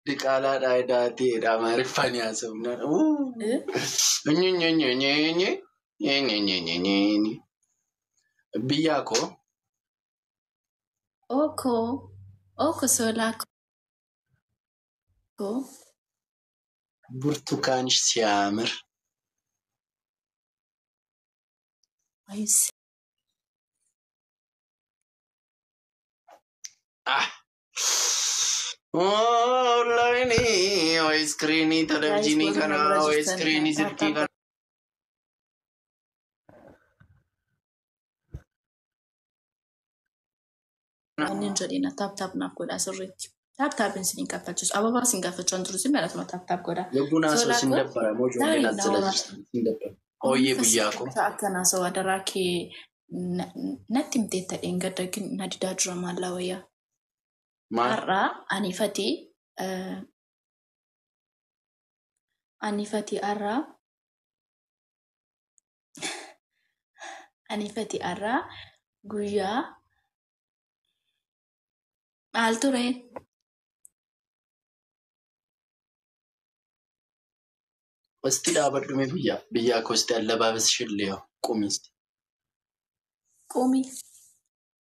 Diqaalaadhaa edaateedha Amaariffaan haasofnaan. Biyyaa koo. Ookoo ooko soolaa koo. Burtukaanሽ ሲያምር Onlaayinii iskiriinii televizyiinii kana iskiriinii silkii kana. Inni hin jedhina taap taap naaf godhaa sirriitti. Taap taapin isin kaffalchiisu. Ababaa isin gaafachaa hin jiru isin malatuma taap taap godhaa. Yogguun haasoo sin dabbara moo ijoolleen as jala jirtan sin dabbara. Ooyyee guyyaa koo. Akkanaa soo adaraa kee natti himteetta dheengadda na didaa jira maallaa wayyaa. Maal? Har'aa anifatii anifatii har'aa anifatii har'aa guyyaa maal ture? Wasti dhaabadhu mee biyyaa biyyaa koo isti allabaabis shilleeyo qumisti. Qumi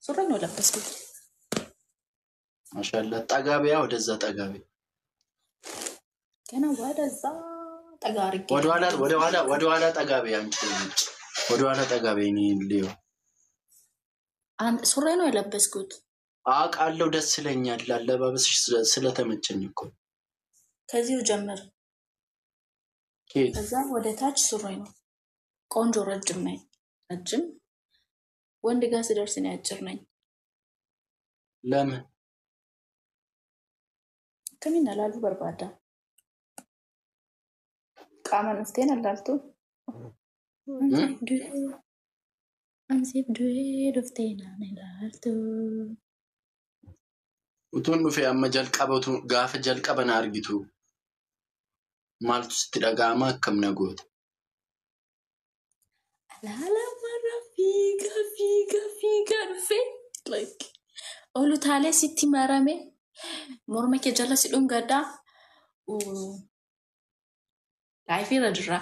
surreen ነው ለበስኩት። ማሻአላ ጠጋ በያ ወደዛ ጠጋ በይ። ገና ወደዛ ጠጋ አድርጌ ወደኋላ ወደኋላ ወደኋላ ጠጋ በይ። አንቺ ወደኋላ ጠጋ በይ። እኔ ልየው ሱሬ ነው የለበስኩት። አውቃለሁ። ደስ ይለኛል አለባበስሽ ስለተመቸኝ እኮ። ከዚሁ ጀምር። ከዛ ወደ ታች ሱሬ ነው። ቆንጆ ረጅም ነኝ። ረጅም ወንድ ጋር ስደርስ እኔ አጭር ነኝ። ለምን Akkamiin ilaaluu barbaadda? Qaamaan dhufteen ilaaltu? Ansiif du'ee dhuftee naan ilaaltu. Utuun dhufee amma jalqaba gaafa jalqaba na argitu maaltu sitti dhaga'ama akkam na goota? Alaalamarra fiigaa fiigaa fiigaa dhufee ol utaalee sitti marame morma kee jala si dhungadhaa. Laayifii irra jirra.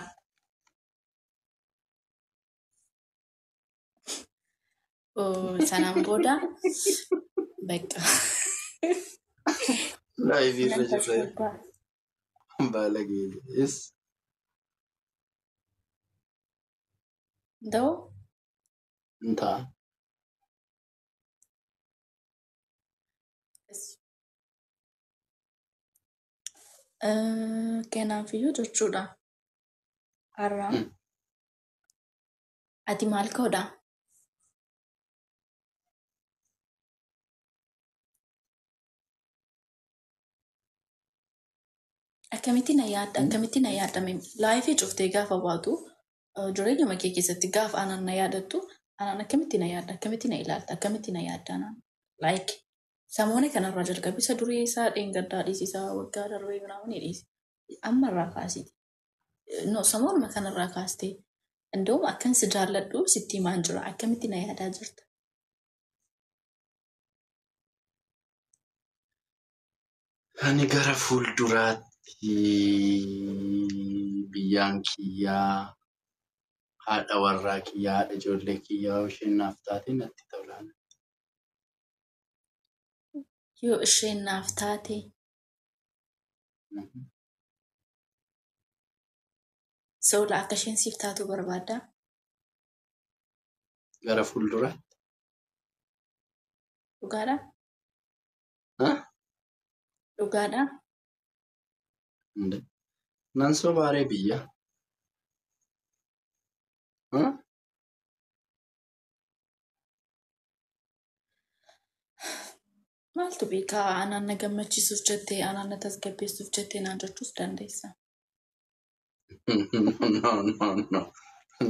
Sanaan booda bakka. Laayifii irra jirra. Baalagee. Ta'u? Intaa. Kanaafiyyuu jechuudha. Har'a ati maal koodha? Akkamitti na yaadda? Akkamitti na yaadda? Laayifii cuftee gaafa baatu jireenya kee keessatti gaafa anaan na yaadattu anaan akkamitti na yaadda? Akkamitti na ilaalta? Akkamitti na yaadda anaan? Like samoona kanarraa jalqabi isa durii isaa dheengaddaa dhiisi isaa waggaa darbee ምናምን dhiisi. Ammarraa kaasiti. No samoonuma kanarraa kaastee እንደውም akkan si jaalladhu sitti himaan jira. Akkamitti na yaadaa jirta? Ani gara fuulduraatti biyyaan kiyyaa haadha warraa kiyyaa haadha ijoollee kiyyaa isheen naaf taate natti tola. Yoo isheen naaf taate Soola akka isheen siif taatu barbaaddaa? Gara fuulduraatti. Dhugaadhaa? Dhugaadhaa? Nan sobaaree biyya. Maaltu beekaa anaan na gammachiisuuf jettee anaan na tasgabbeessuuf jettee naan jechuus dandeessa. No, no, no,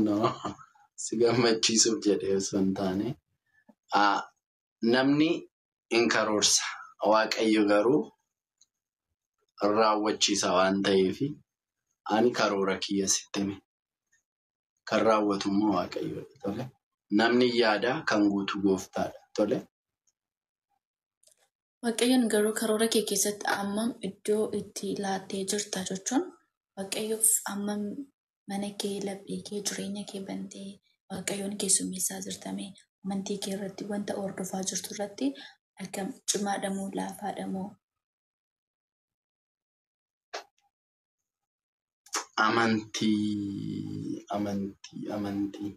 no. Si gammachiisuuf jedhee osoo hin taane namni hin karoorsa. Waaqayyo garuu raawwachiisa waan ta'eef ani karoora kiyya sitti hime. Kan raawwatu immoo Waaqayyoodha. Tole. Namni yaada kan guutu gooftaadha. Tole. Waaqayyoon garuu karoora kee keessatti ammam iddoo itti laattee jirta jechuun Waaqayyoof ammam mana kee, laphee kee, jireenya kee bantee Waaqayyoon keessummeessaa jirtame amantii kee irratti wanta hordofaa jirtu irratti akkam cimaadha moo laafaadha moo? Amantii, amantii, amantii.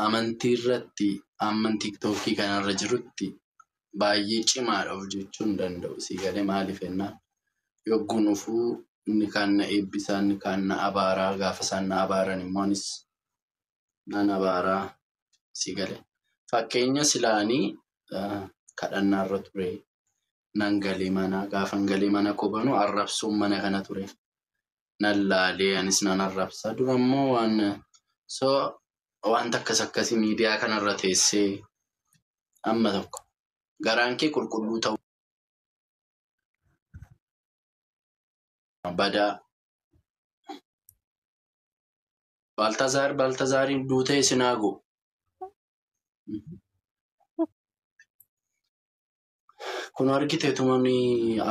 Amantii irratti amman tiktookii kanarra jirutti baay'ee cimaadha of jechuu hin danda'u. Si galee maaliif jennaan yogguun dhufuu inni kaan na eebbisaa inni kaan na abaaraa gaafa isaan na abaaran immoo anis nan abaaraa si galee. Fakkeenya silaanii kadhannaarra ture nan galee mana gaafan galee mana koo banu arrabsoon mana kana ture. Nan laalee anis nan arrabsa. Dura immoo waan so wanta akkas akkasii miidiyaa kanarra teessee amma tokko garaan kee qulqulluu ta'uu badaa. Baaltazaar Baaltazaariin duutee isin haa go'u. Kun argiteetu namni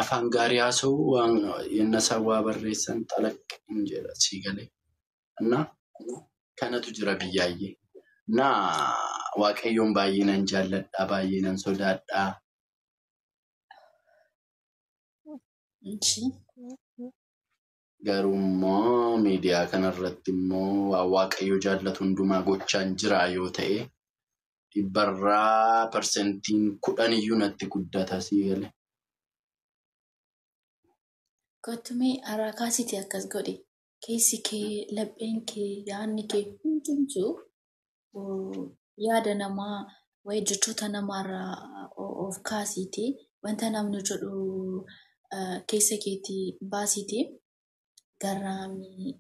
afaan gaarii haasa'u waan yenna isaan waa barreessan xalaq hin jedha sii galee. Innaa kanatu jira biyyaayyee. Innaa Waaqayyoon baay'ee nan jaalladha baay'ee nan sodaadha. Ishi. Garuu immoo miidiyaa kanarratti immoo waan Waaqayyo jaallatu hundumaa gochaan jira yoo ta'e dhibbarraa 10% iyyuu natti guddata sii galee. Kottumee harkaa akkas godhi. Keessi kee, lapheen kee, yaadni kee hundumtuu yaada namaa wayii jechoota namaarraa of kaasiitii wanta namni jedhu keessa keetii baasiitii garraamii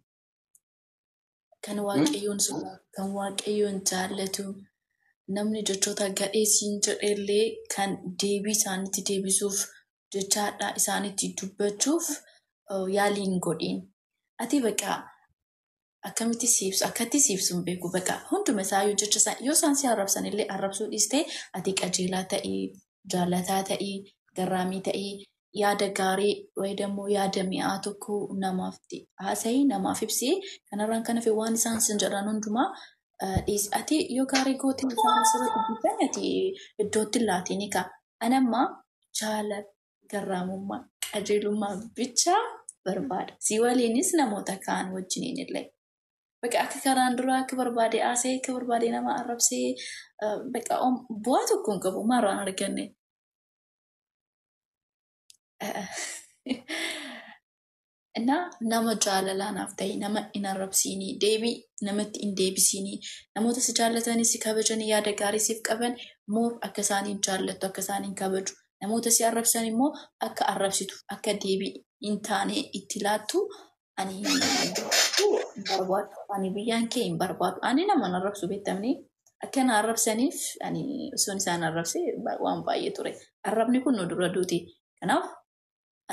kan Waaqayyoon sodaatu, kan Waaqayyoon jaallatu, namni jechoota gadhee siin jedhellee kan deebii isaanitti deebisuuf jecha hadhaa isaanitti dubbachuuf yaalii hin godhin. Ati bakka akkamitti si ibsu akkatti si ibsu hin beeku bakka hunduma isaayyuu jecha isaan yoo isaan si arrabsan illee arrabsuu dhiistee ati qajeelaa ta'ii, jaalataa ta'ii, garraamii ta'ii, yaada gaarii wayi immoo yaada mi'aa tokko namaaf haasa'ii namaaf ibsii kanarraan kan hafe waan isaan sin jedhan hundumaa dhiisi. Ati yoo gaarii goote isaan asirratti dubban ati iddootti hin laatiin ka'a. Ani amma jaalala, garraamummaa, qajeelummaa bichaa barbaada. Si waliinis namoota kaan wajjiniin illee. Bakka akka karaan duraa akka barbaade haasa'ee akka barbaade nama arrabsee bakka bu'aa tokko hin qabu maarraan arganne. Innaa nama jaalalaa naaf ta'e nama hin arrabsiinii deebii namatti hin deebisiinii namoota si jaallatanii si kabajanii yaada gaarii siif qaban more akka isaaniin jaallattu akka isaaniin kabaju namoota si arrabsan immoo akka arrabsitu akka deebii hin taane itti laattu ani barbaadu. Ani biyyaan kee hin barbaadu. Ani nama hin arrabsu beektamni. Akka na arrabsaniif ani osoon isaan arrabse waan baay'ee ture. Arrabni kun nu dura duuti. Kanaaf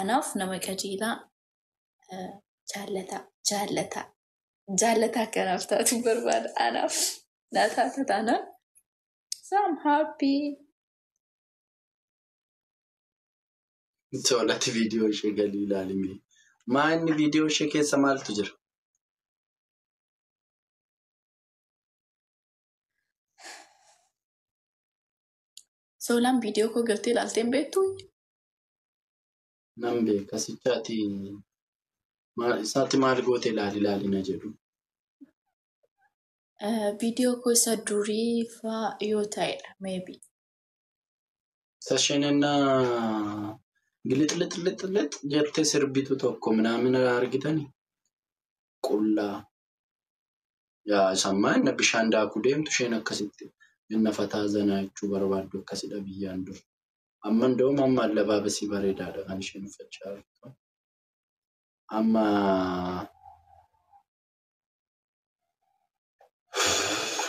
anaaf nama qajeelaa jaallataa jaallataa jaallataa akkanaaf taatu barbaada. Anaaf naa taata taanaan so I'm happy. Tolati viidiyoo ishee galii ilaalime. Maa inni viidiyoo ishee keessa maaltu jira? Soolaan viidiyoo koo galtee ilaaltee hin beektuu? Nan beeka sichaati isaatti maal goote ilaali ilaali na jedhu. Viidiyoo koo isa durii fa'aa yoo ta'edha maybe. Isa isheen ennaa gilixlixlixlix jettee sirbitu tokko minaamin argitanii? Qullaa. Yaa isammaa inni bishaan daakuu deemtu isheen akkasitti inni fataa zanaa jechuu barbaaddu akkasidha biyyaan dur. Amma nda'um amma allabaabasii bareedaadha kan isheen uffachaa jirtu. Amma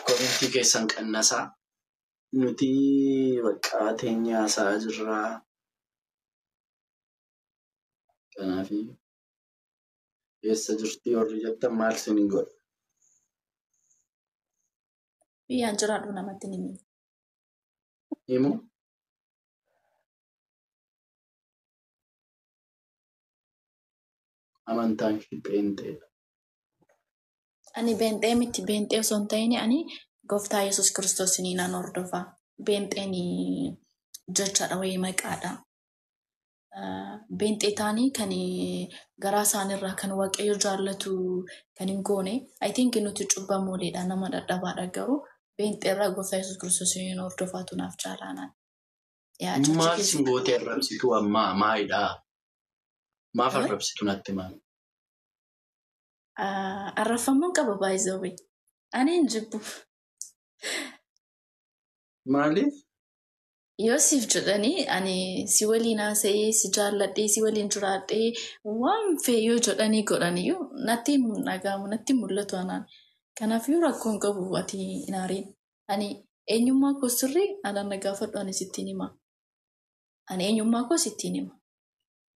komintii keessan qannasaa nuti bakka teenyee haasa'aa jirraa. Kanaaf eessa jirti warri jettan maal isiniin godha? Biyyaan jiraadhu namatti ni himu. Himuu? Amantaan ishee pheenxeedha. Ani beenxee miti, beenxee osoo hin ta'in ani gooftaa Yesuus Kiristoos nan hordofa. Beenxeen jechaadha wayii maqaadha. Beenxee ta'anii kan garaa isaaniirraa kan Waaqayyo jaallatu kan hin goone. I think nuti cubbamooleedha, nama dadhabaadha, garuu beenxeerraa gooftaa Yesuus Kiristoos hordofaatu naaf caalaanaan. Yaa jecha Maal keessa. sin gootee arrabsitu ammaa maalidhaa? Maaf arrabsitu natti maal? Arraffamuun qaba baay'ee. Ani hin jibbu. Maaliif? Yoo siif jedhanii ani si waliin haasa'ee, si jaalladhee, si waliin jiraadhee waan fee yoo jedhanii godhaniyyuu natti hin dhaga'amu, natti hin mul'atu anaan. Kanaafuu rakkoo hin qabu, ati hin aariin. Ani eenyummaa koo sirrii anaan na gaafadhu, ani sittiin hima. Ani eenyummaa koo sittiin hima.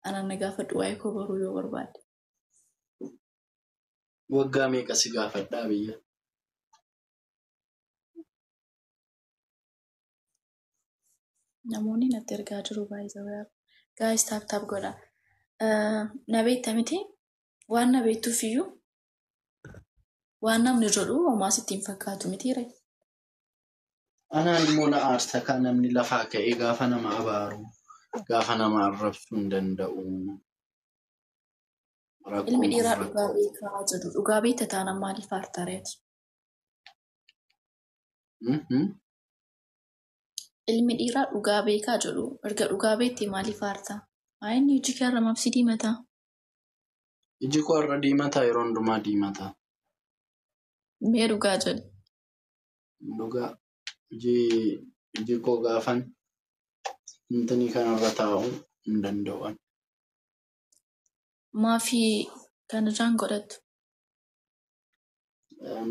Anaan na gaafadhu waa'ee koo baruu yoo barbaadde. Waggaa meeqa si gaafadhaa biyya? Namoonni natti ergaa jiru baay'ee. Guys, tap tap godha. Na beekta miti? Waan na beektuuf iyyuu waan namni jedhu homaa sitti hin fakkaatu miti ree? Anaan immoo na aarsa kan namni lafaa ka'ee gaafa nama abaaru, gaafa nama arrabsuu hin danda'u. Ilmi Rakkoon kun dhiiraa dhugaa rakkoo. beekaa jedhu. Dhugaa beekta taanaan maaliif aarta reeti? Ilmi dhiiraa dhugaa beekaa jedhu. Erga dhugaa beekte maaliif aarta? Haa, inni hojii kee irra maaf si diimataa? Iji koo har'a diimataa, yeroo hundumaa diimataa. Mee dhugaa jedhu. Dhugaa iji koo gaafan intinii kanarra taa'uu hin danda'u. Maafi kan irraan godhattu?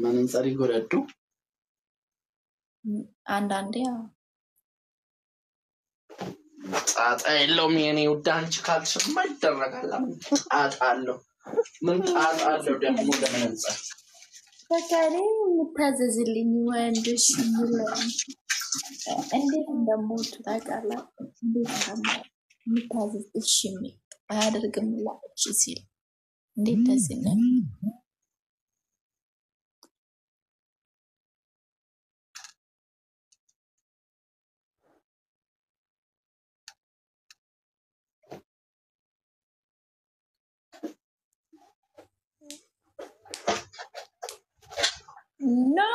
Mananxarii godhadhu. አንዳንዴ ያው ጣጣ የለውም የኔ ውድ። አንቺ ካልሽማ ይደረጋል። ምን ጣጣ አለው? ምን ጣጣ አለው ደግሞ ለመነጽር? በቃ እኔ የምታዘዝልኝ ወንድሽ የሚለኝ እንዴት እንደምወዱ ታውቃለህ? እንዴት እንደምወድ የምታዘዝ፣ እሺ የሚል፣ አያደርግም ሁላ እሺ ሲል እንዴት ደስ እንደሚል። No,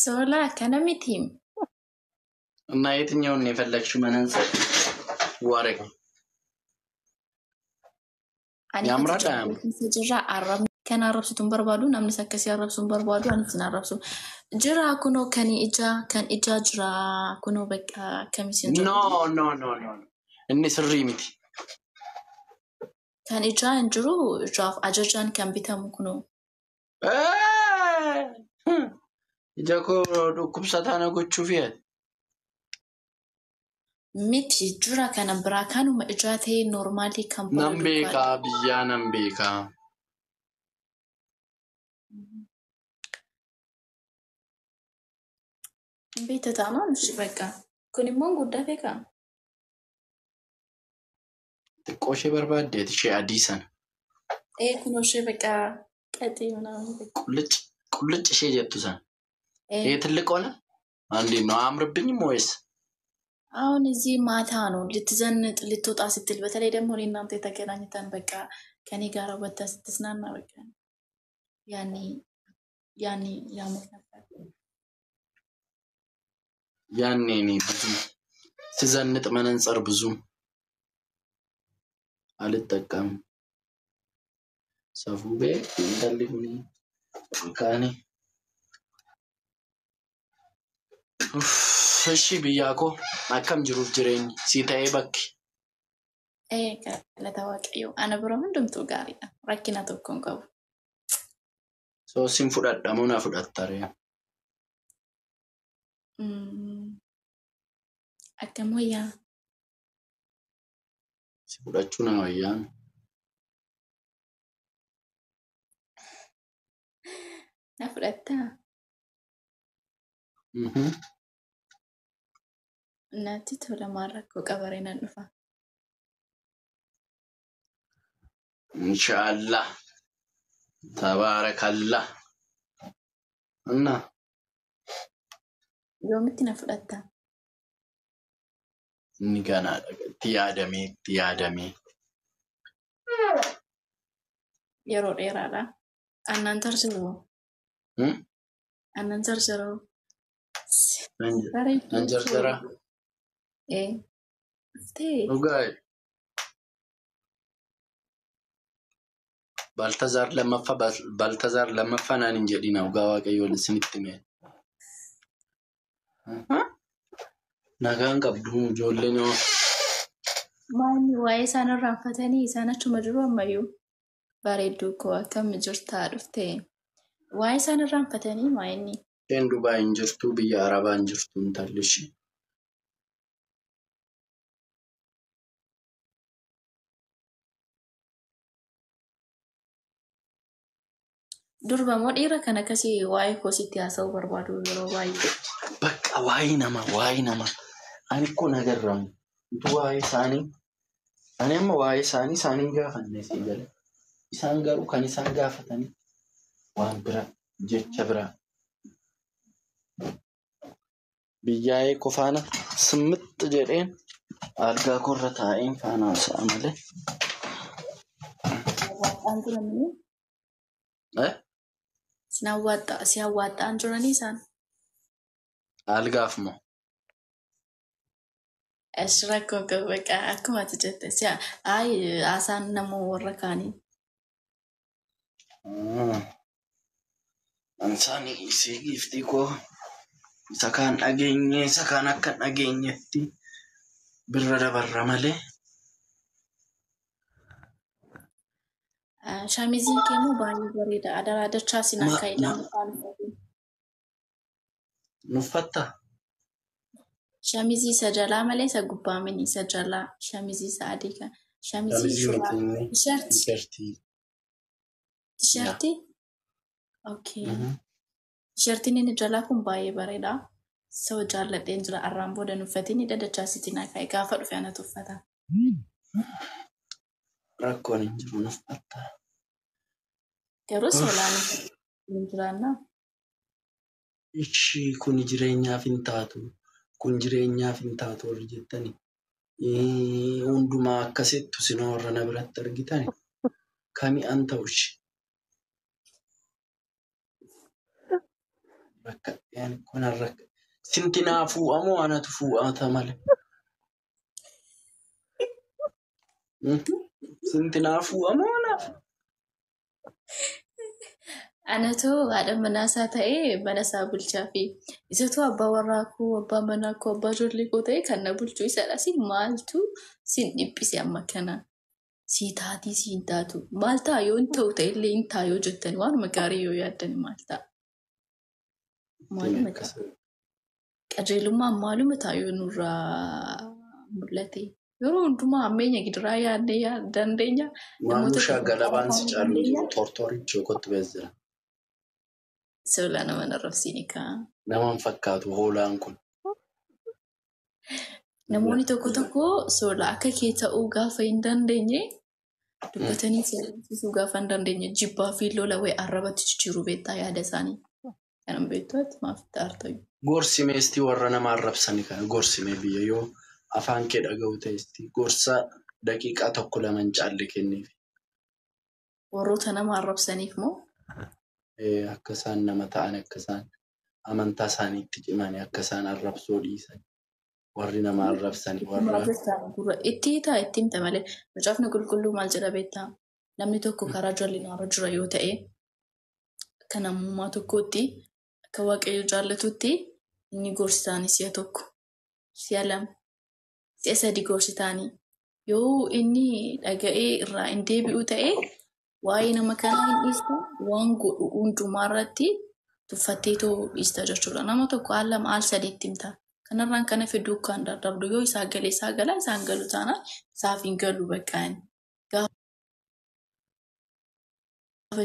ሶላ kana miti. እና የትኛውን ነው የፈለግሽው መነጽር? ወሬ Ani ያምራል kan አያምርም? keessa jirra arrabni kan arrabsitu hin barbaadu, namnis akkasii arrabsu hin barbaadu, anis hin arrabsu. Jira kunoo kan ijaa, kan ijaa jira kunoo, bakka akkamisin No, jedhu. No, no, no. Inni sirrii miti. Kan ijaa hin jiru, ijaaf ajajaan kan bitamu kunoo. Ija koo dhukkubsataa na gochuuf yaad. Miti, jira kana biraa kanuma ijaa ta'ee normaalii kan Nan bara duukaa. beekaa biyyaa, nan beekaa. Beekta taanaan ishi bakka. Kun immoo guddatee ka'a. Xiqqoo ishee barbaaddeeti, ishee adii sana. Ee, kunoo ishee bakka qaxii ምናምን በቃ። ቁልጭ ቁልጭ ishee jettu sana. Ee. ይሄ ትልቅ ሆነ እንዴት ነው? አያምርብኝም ወይስ? አሁን እዚህ ማታ ነው ልትዘንጥ ልትወጣ ስትል፣ በተለይ ደግሞ እኔ እናንተ የተገናኝተን በቃ ከኔ ጋር ወጥታ ስትዝናና በቃ ያኔ ያኔ ያምር ነበር። ያኔ እኔ ብዙ ስዘንጥ መነጽር ብዙ አልጠቀምም። Safuu beekti intalli kuni kaani. እሺ biyyaa koo, akkam jiruuf jireenyi si ta'ee bakki? Ee, galata Waaqayyoo, ana bira hundumtuu gaariidha. Rakkina tokko hin qabu. Soosiin fudhadha moo na fudhatta ree? Akkam wayyaa? Si fudhachuu na wayyaan. Na fudhattaa? Mhm. Natti tola, maal rakkoo qabaree nan dhufa. Inshaallah. Tabaarakallah. Innaa Yoomitti na fudhatta? Inni ganaadha. Itti yaadamee itti yaadamee. Yeroo dheeraadha. Aannan tarsiroo. Hmm? Aannan tarsiroo. Nan Bareedduu jarjaraa. Ee. Dhuftee. Dhugaa. Baltazaar lammaffaa Baltazaar lammaffaa naan hin jedhina dhugaa waaqayyoon isinitti mee. Nagaan qabdu ijoolleen yoo. Maalli waa'ee isaan irraanfatanii isaan achuma jiru ammayyuu. Bareedduu koo akkam jirtaa dhuftee. Waa'ee isaan irraanfatanii maa inni? Isheen Dubaay hin jirtu biyya Arabaa hin jirtu intalli ishee. Durba moo dhiira kan akkasii waa'ee koo sitti haasa'uu barbaadu yeroo baay'ee. Bakka waa'ee namaa waa'ee namaa ani kun agarramu utuu waa'ee isaanii ani amma waa'ee isaanii isaanii gaafanne si jala isaan garuu kan isaan gaafatanii waan biraa jecha biraa biyyaa'ee kofaana simmixxi jedheen algaa korra taa'een faana haasa'a malee. Hawaasaan jiranii? Eh? Si hawwaxxaan jiranii isaan? Algaaf moo? Ash rakkoo qabu baqa akkuma ati jette si ayi haasaan nama warra kaanii. Ansaan isii giiftii koo isa kaan dhageenye isa kaan akka hin dhageenyetti birra dabarra malee. Shaamiziin kee immoo baay'ee bareeda. Adaraa dachaa sin akka ilaalu afaan uffatiin. Nuffattaa? Shamizii isa jalaa malee isa gubbaa mini isa jalaa shamizii isa adii kan shamizii Shamizii shurraa miti inni tisheertii tisheertii. tisheertii okay tisheertiin inni jalaa kun baay'ee bareeda. Soo jaalladheen jira arraan booda hin uffatiin hidha dachaa sitti naa kaa'e gaafa dhufe anatu uffata. Rakkoon hin jiru nuffattaa. Garuu solaan hin jiraannaa. Ishii kun jireenyaaf hin taatu kun jireenyaaf hin taatu warri jettani. Hundumaa akkasittu sinoo warra na biratti argitani. Kami an ta'u ishee? Rakkadheen kun rakka. Sinti naa fuu'amoo anatu fuu'ata malee. Sinti naa fuu'amoo anaaf? Anatu haadha manaa isaa ta'ee mana isaa bulchaa fi isatu abbaa warraa koo, abbaa manaa koo, abbaa ijoollee koo ta'ee kan na bulchu isadha. Si maaltu sin dhiphise amma kana? Sii taatii sii hin taatu. Maal ta'a yoo hin ta'u ta'ellee hin ta'a yoo jettani waanuma gaarii yoo yaaddani maal ta'a? Maaluma ta'a? Qajeelummaan maaluma ta'a yoo nurraa mul'ate? Yeroo hundumaa hammeenya gidiraa yaadnee dandeenya. Namoota Maamushaa galabaan si ta'uu caalu hin dandeenya. jiru. Tortorichi kottu beeksisa. Soolaa nama narrabsiini kaa. Nama hin fakkaatu hoolaan kun. Namoonni tokko tokko soolaa akka kee ta'uu gaafa hin dandeenye dubbatanii seerrisuu gaafa hin dandeenye jibbaa fi lola wayii arrabatti jijjiiruu beektaa yaada isaanii. Kanan beektu ati maaf itti aartayu. Gorsi meestii warra nama arrabsani kana gorsi mee biyya yoo afaan kee dhaga'u ta'esti gorsa daqiiqaa tokko lama hin caalle kenniif. Warroota nama arrabsaniif moo? Akka isaan nama ta'an akka isaan amantaa isaaniitti cimani akka isaan arrabsoo dhiisan warri nama arrabsani warra. Itti hiitaa itti himta malee macaafni qulqulluu maal jedha beektaa? Namni tokko karaa jal'inaarra jira yoo ta'e akka namummaa tokkootti akka waaqayyo jaallatutti inni gorsitaanii si'a tokko si'a lama si'a sadi gorsitaanii yoo inni dhaga'ee irraa hin deebi'u ta'e waa'ee nama kanaa hin dhiista waan godhu hundumaa irratti tuffattee too dhiista jechuudha. Nama tokko al lama al sadiitti himta. Kanarraan kana fiduu kan dadhabdu yoo isaa galee isaa gala isaan galu taanaan isaaf hin galu bakka inni. Gaafa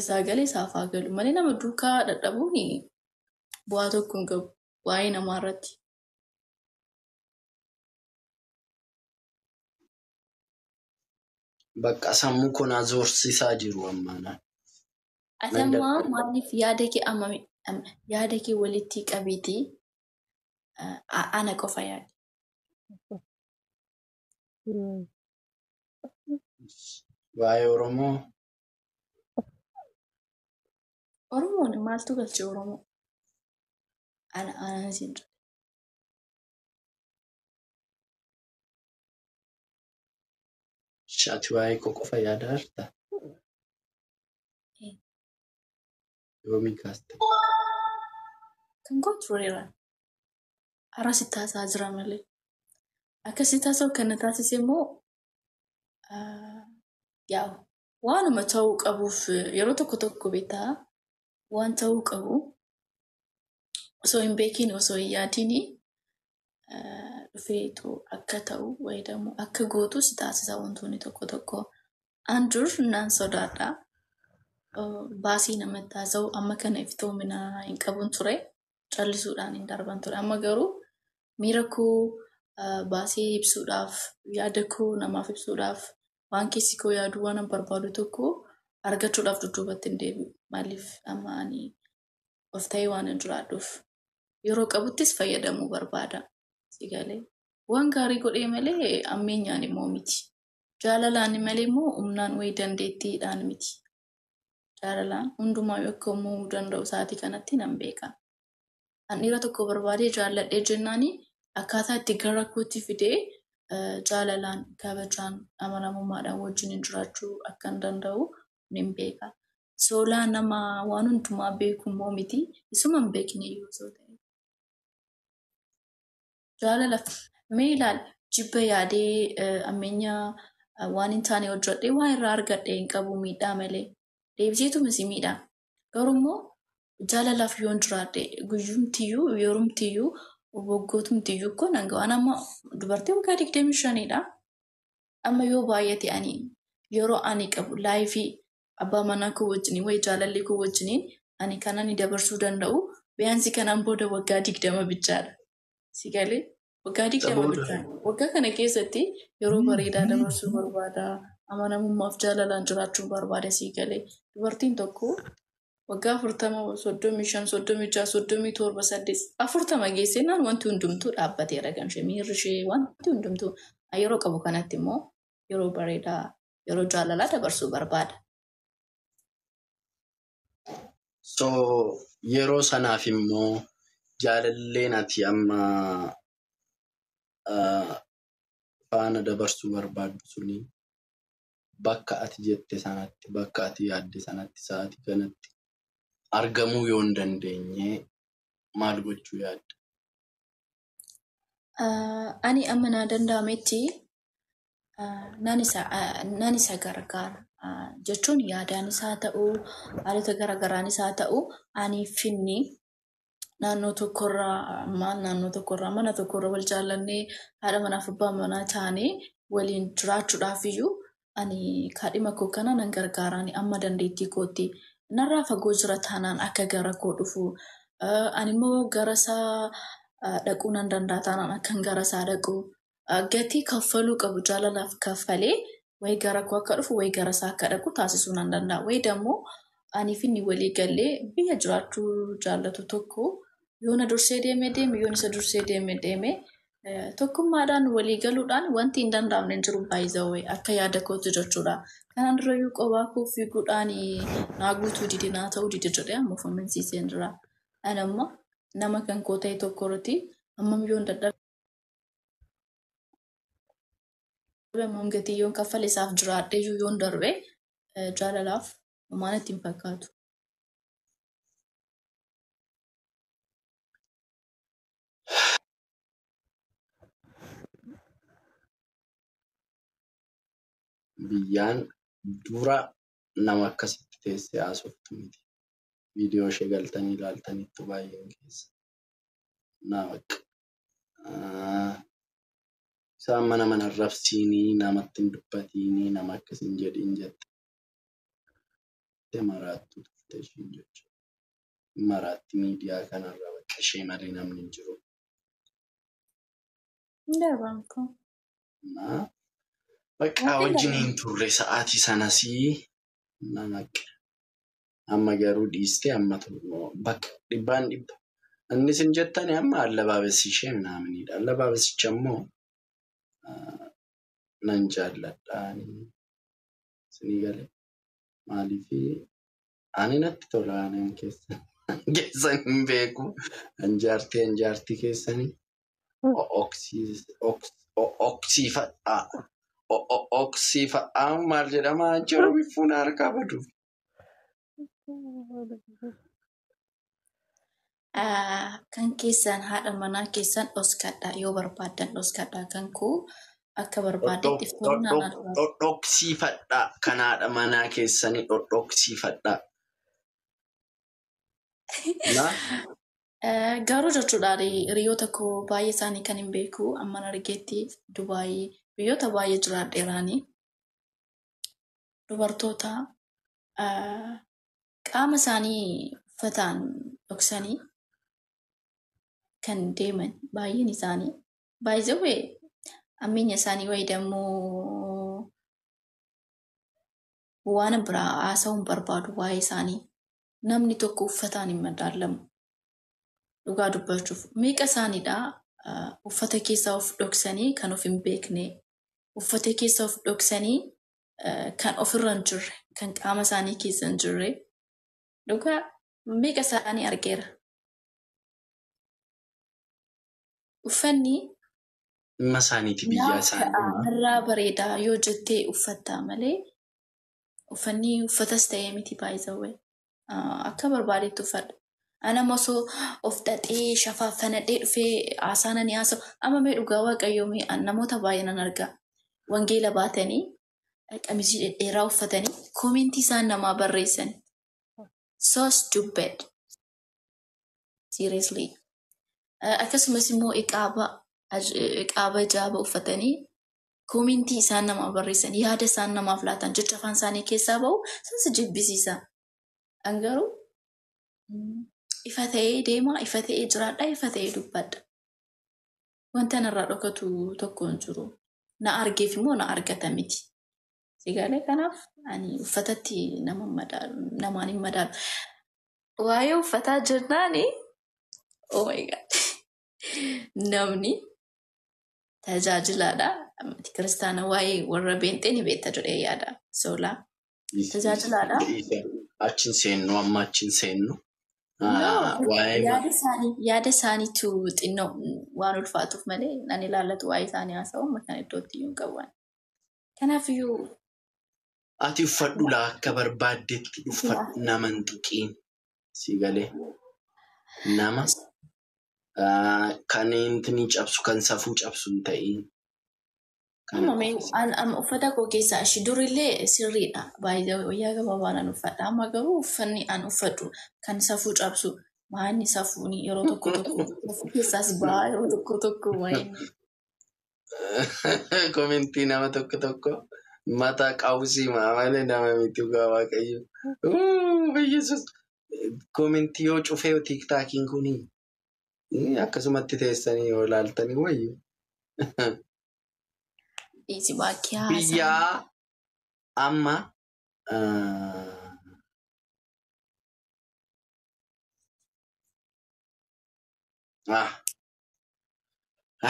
isaa galee isaaf haa galu malee nama duukaa dadhabuun bu'aa tokko hin qabu waa'ee namaa irratti. Bakka sammuu koo na zoorsisaa jiru ammaa na. Ati Nan ammaa dadhaba. maaliif yaada kee amma yaada kee walitti qabiitii ana qofa yaadi. Waa'ee Oromoo Oromoon maaltu galche Oromoo? Ana anaan siin jedhe. Ati waa'ee koo qofa yaadaa jirta? Yoomii kaaste? Kan koo tureera. Har'a si taasaa jira malee. Akka si taasa'u kan na taasise immoo yaa'u waanuma ta'uu qabuuf yeroo tokko tokko beektaa waan ta'uu qabu osoo hin beekiin osoo hin yaadiin dhufeetu akka ta'u wayidamu akka gootu si taasisa wantoonni tokko tokko. An dur nan sodaadha. Baasii namatti haasa'u amma kana iftoomina hin qabun ture. Callisuudhaan hin darban ture. Amma garuu miira koo baasii ibsuudhaaf, yaada koo namaaf ibsuudhaaf, waan keessi koo yaadu waan an barbaadu tokko argachuudhaaf dudduubatti hin deebi'u. Maaliif amma ani of ta'ee waan hin jiraadhuuf. Yeroo qabuttis fayyadamuu barbaada. Sigalee waan gaarii godhee malee ammeenyaan immoo miti. Jaalalaan malee immoo humnaan wayii dandeettiidhaan miti. Jaalalaan hundumaa akka uumamuu danda'u sa'aatii kanatti nan beeka. An dhiira tokko barbaadee jaalladhee jennaani akkaataa itti gara kootti fidee jaalalaan, kabajaan, amanamummaadhaan wajjin jiraachuu akka hin danda'u nan beeka. Soolaa nama waan hundumaa beeku immoo miti. Isuma hin beekne iyyuu osoo ta'e. Jaalala mee ilaali jibba yaadee ammeenya waan hin taane hojjedhee waan irraa argadhe hin qabu miidhaa malee. Deebiseetuma si miidha. Garuu immoo jaalalaaf yoon jiraadhe guyyumtiyyuu yerumtiyyuu waggootumtiyyuu kun hanga waan amma dubartii waggaa 25dha. Amma yoo baay'ate ani yeroo ani qabu laayifii abbaa manaa koo wajjiniin wayi jaalallee koo wajjiniin ani kan ani dabarsuu danda'u biyaansi kanaan booda waggaa 20 bichaadha. Si galee waggaa 20 Booda. bichaadha. Waggaa kana keessatti yeroo bareedaa dabarsuu barbaada. Amanamummaaf jaalalaan jiraachuu barbaada si galee. Dubartiin tokko waggaa 40, 35, 36, 37, 8, 40 geessennaan wanti hundumtuu dhaabbateera kan ishee miirri ishee wanti hundumtuu yeroo qabu kanatti immoo yeroo bareedaa yeroo jaalalaa dabarsuu barbaada. So yeroo sanaaf immoo jaalalleen ati amma faana dabarsuu barbaaddu suni bakka ati jette sanatti, bakka ati yaadde sanatti, sa'aatii kanatti argamuu yoo hin dandeenye maal gochuu yaadda? Ani amma naa danda'ametti nan isa gargaara. Jechuun yaadaanis haa ta'u, haalota garaagaraanis haa ta'u, ani finni naannoo tokkorraa maal naannoo tokkorraa mana tokkorra wal jaallannee haadha manaaf abbaa manaa taanee waliin jiraachuudhaaf iyyuu ani kaadhima koo kana nan gargaaraani amma dandeettii kootti. Narraa fagoo jira taanaan akka gara koo dhufu. Ani immoo gara isaa dhaquu nan danda'a taanaan akkan gara isaa dhaqu. Gatii kaffaluu qabu jaalalaaf kaffalee wayi gara koo akka dhufu wayi gara isaa akka dhaqu taasisuu nan danda'a. Wayi dammoo anii fi inni walii gallee biyya jiraachuu jaallatu tokko yoo na dursee deeme deeme yoo isa dursee deeme deeme tokkummaadhaan walii galuudhaan wanti hin danda'amne hin jiru baay'ee akka yaada kootti jechuudha. Kanaan durayyuu qophaa koo fiiguudhaan naa guutuu dide naa ta'uu dide jedhee amma of amansiiseen jira. Ani amma nama kan koo ta'e tokko irratti hammam yoon dadhabe hammam gatii yoon kaffale isaaf jiraadhee iyyuu yoon darbe jaalalaaf homaa natti hin fakkaatu. Biyyaan dura nama akkasitti teessee haasoftu miti. Viidiyoo ishee galtanii ilaaltaniittu baay'een keessa. Naa bakka. Isaan mana mana arrabsiinii, namatti hin dubbatiinii, nama akkas hin jedhiin jettee maraattu turte ishiin jechuudha. Maraatti miidiyaa kanarra bakka ishee malee namni hin jiru. Hin darban koo. Naa Bakka wajjin hin turre sa'aatii sanasii nama amma garuu dhiistee amma bakka dhibbaan dhibba. Innis hin jettani amma allabaabessi ishee minaaminidha. Allabaabessicha immoo nan jaalladha. Isinii galee maaliif ani natti tola aanan keessan hin beeku. Anjaartii keessanii oksiifadhaa. Oksiifadhaa maal jedhama jiru bifuun harkaa baduuf. Kan keessan haadha manaa keessan dhoskadha yoo barbaaddan dhoskadha kan koo akka barbaaddetti iftoomina. Dhodhoksiifadha kan haadha manaa keessanii dhodhoksiifadha. Garuu jechuudhaan hiriyoota koo baay'ee isaanii kan hin beeku amman argeetti Dubaayii biyyoota baay'ee jiraadheeraanii dubartoota qaama isaanii uffataan dhoksanii kan deeman baay'een isaanii baay'ee amminya isaanii wayii dammoo waan biraa haasa'uun barbaadu waa'ee isaanii namni tokko uffataan hin madaalamu. Dhugaa dubbachuuf meeqa isaaniidha uffata keessaa of dhoksanii kan of hin beekne uffata keessaa of dhoksanii kan ofirra hin jirre kan qaama isaanii keessa hin jirre dhugaa meeqa isaanii argeera. Uffanni Dhimma isaaniiti biyya isaanii. Irraa bareedaa yoo jettee uffatta malee uffanni uffatas ta'ee miti baay'isawwe akka barbaadetti uffadha. Anama osoo of xaxee shafaafanadhee dhufee haasaa nani haasa'u amma mee dhugaa waaqayyoo mee namoota baay'ee nan argaa. Wangeela baatanii qamisii dhedheeraa uffatanii koomentii isaan namaa barreessan. So stupid. Seriously. Akkasumas immoo iqaaba jaaba uffatanii koomentii isaan namaa barreessan yaada isaan namaaf laatan jecha afaan isaanii keessaa bahu sanas jibbisiisa. An garuu ifa ta'ee deemaa, ifa ta'ee jiraadha, ifa ta'ee dubbadha. Wanta narraa dhokatu tokko hin jiru. Na argeef immoo na argata miti. Sigaalee kanaaf ani uffatatti namaan hin madaalu. Waa'ee uffataa jennaani oh my god namni tajaajilaadha. Kiristaana waa'ee warra beenxee ni beekta jedhee yaada. Soolaa. Tajaajilaadha. Achiin seennu amma achiin seennu. Yaada isaaniitu xinnoo waan ulfaatuuf malee nan ilaallatu waa'ee isaanii haasa'u amma kan iddootti iyyuu hin qabu. Kanaafiyyuu. Ati uffadhu laa akka barbaaddetti uffadhu nama hin tuqiin si galee nama kan intini cabsu kan safuu cabsu hin ta'iin. Amma uffata koo keessaa ishii durillee sirriidha. Baay'ee wayyaa gabaabaa nan uffadha. Amma garuu uffanni an uffadhu kan safuu cabsu maanni safuun yeroo tokko tokko safuu keessaas ba'a yeroo tokko tokko maanni. Komentii nama tokko tokko mataa qawusii malee nama miti dhugaa waaqayyo. Yesus komentii yoo cufee tiiktaakiin kuni akkasumatti teessanii yoo ilaaltanii wayyu. Biyya amma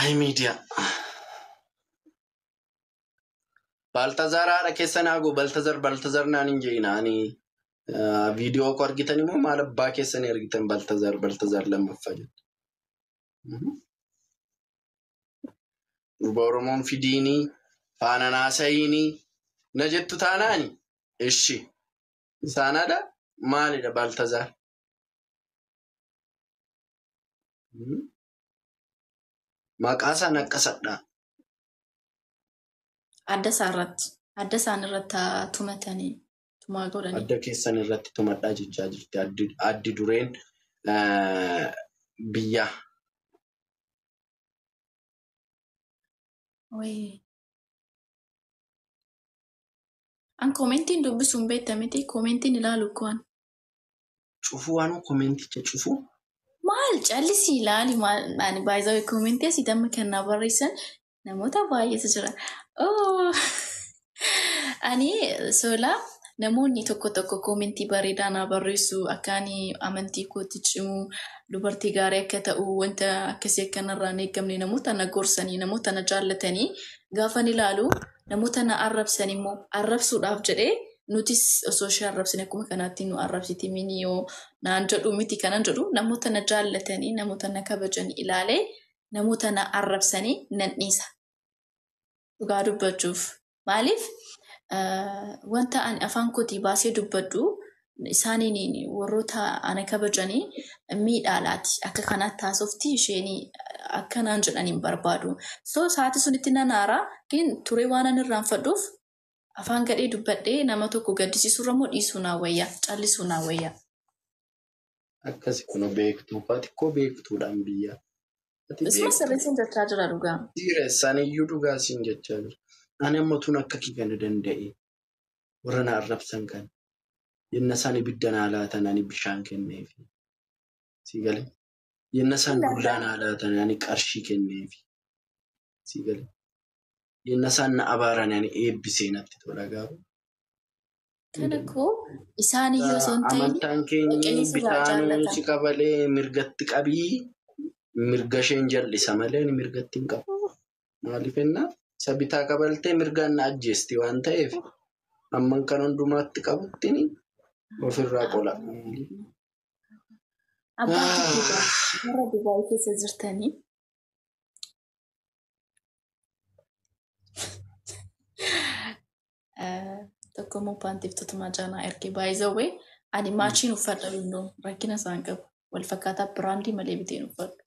ay miidiyaa. Baltazar haadha keessan haagoo Baltazar naan hin jeena ani viidiyoo koo argitan immoo maal abbaa keessanii argitan Baltazar lammaffaa jettu. Durba Oromoon fidiinii faana naasayiinii na jettu taanaani ishi isaanadha maalidha Baltazar? Maqaa isaan akkasadha. Adda isaarratti. Adda isaan irratti tumatanii tumaa godhanii. Adda keessan irratti tumadhaa jechaa jirti. Addi dureen biyya. An koomentiin dubbisuun beekta miti koomentiin ilaalu kuwan. Cufuu waan koomenticha cufuu? Maal callisii ilaali maal ani baay'ee koomentii asii amma kan naa barreessan namoota baay'eetu jira. Oh. Ani sola namoonni tokko tokko koomentii bareedaa naa barreessu akka ani amantii kootti cimu dubartii gaarii akka ta'u wanta akkasii akkanarraa hin eegamne namoota na gorsanii namoota na jaallatanii gaafan ilaalu namoota na arrabsan immoo arrabsuudhaaf jedhee nutis osoo ishee arrabsine akkuma kanaatti nu arrabsiti miniyoo naan jedhu miti kanan jedhu namoota na jaallatanii namoota na kabajanii ilaalee namoota na arrabsanii nan dhiisa. Dhugaa dubbachuuf maaliif wanta ani afaan kootii baasee dubbadhu isaaniin warroota ana kabajanii miidhaalaati. Akka kanaatti haasofti isheen akkanaan jedhan hin barbaadu. So sa'aatii sunitti nan aaraa turee waan ani irraanfadhuuf afaan gadhee dubbadhee nama tokko gaddisiisuurra immoo dhiisuu naa wayya callisuu naa wayya. Akkasi kun beektuu xiqqoo beektuudhaan biyya. Isuma sirreessin jechaa jira dhugaa. Sireessaan iyyuu dhugaa siin jechaa jira. Ani amma tun akka kee kana danda'e warra na arrabsan kan yenna isaan ibidda naa laatan ani bishaan kenneefi. Si galee? Yenna isaan dullaa naa laatan ani qarshii kenneefi. Si galee? Yenna isaan na abaaran ani eebbisee natti tola garuu. Kana koo isaan iyyuu osoo hin ta'in Amantaan keenya qilleensi irraa bitaanuu jaallatan. si qabalee mirgatti qabii mirga isheen jal'isa malee ani mirgatti hin qabu. Maaliif jennaan isa bitaa qabaltee mirgaan na ajjeesti waan ta'eef amman kan hundumaatti qabutti ofirraa qola. Abbaan Dubaay warra Dubaay keessa jirtanii tokkommoo paantiiftoota jaanaa ergee baay'ee ani maachiin uffadha yennoo rakkina isaan qabu wal fakkaataa biraandii malee biteen uffadhu.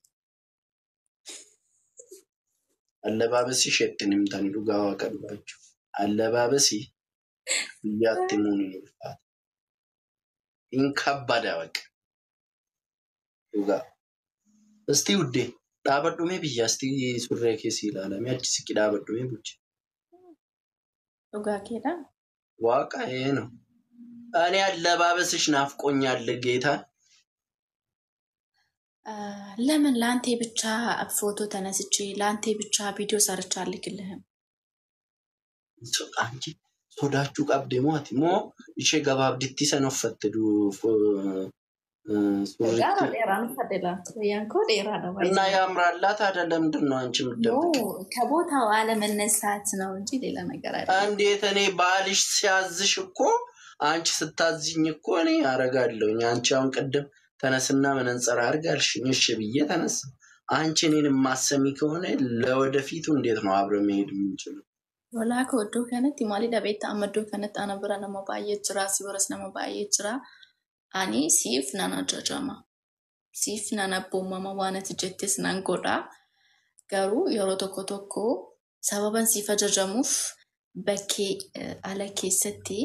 Allabaabasii isheetti himtanii dhugaa waaqa dubbachuu. Allabaabasii biyyaatti himuun hin ulfaata. Hin kabbada waaqa. Dhugaa. Istii uddee dhaabadhu mee biyya istii surree keessi ilaalamee achi siqi dhaabadhu mee bulchi. Dhugaa keedhaa? Waaqa eeno. Ani allabaabasish ናፍቆኛል ጌታ። ለምን ለአንቴ ብቻ ፎቶ ተነስቼ ለአንቴ ብቻ ቪዲዮ ሰርቼ አልክልህም? አንቺ sodaachuu qabde moo ati moo ishee gabaabditti sana uffatte Dheeraa suurritti dheeraan uffadhe laata? Wayyaan koo dheeraadha እና baay'ee. ያምራላ ታዲያ ለምንድን ነው አንቺ ኖ የምትደብቂው? ከቦታው አለመነሳት ነው እንጂ ሌላ ነገር አይደለም። እንዴት እኔ ባልሽ ሲያዝሽ እኮ አንቺ ስታዝኝ እኮ እኔ አረጋለሁኝ። አንቺ አሁን ቅድም ተነስና መነጽር አድርግ አልሽኝ፣ እሺ ብዬ ተነሳ። አንቺ እኔን የማሰሚ ከሆነ ለወደፊቱ እንዴት ነው አብረ መሄድ የምንችለው? Walaa koo iddoo kanatti maalidha beektaa? Amma iddoo kanatti ana bira nama baay'ee jira, si biras nama baay'ee jira. Ani siif nan ajajama. Siif nan abboomama waan ati jettes nan godha. Garuu yeroo tokko tokko sababan siif ajajamuuf bakkee ala keessatti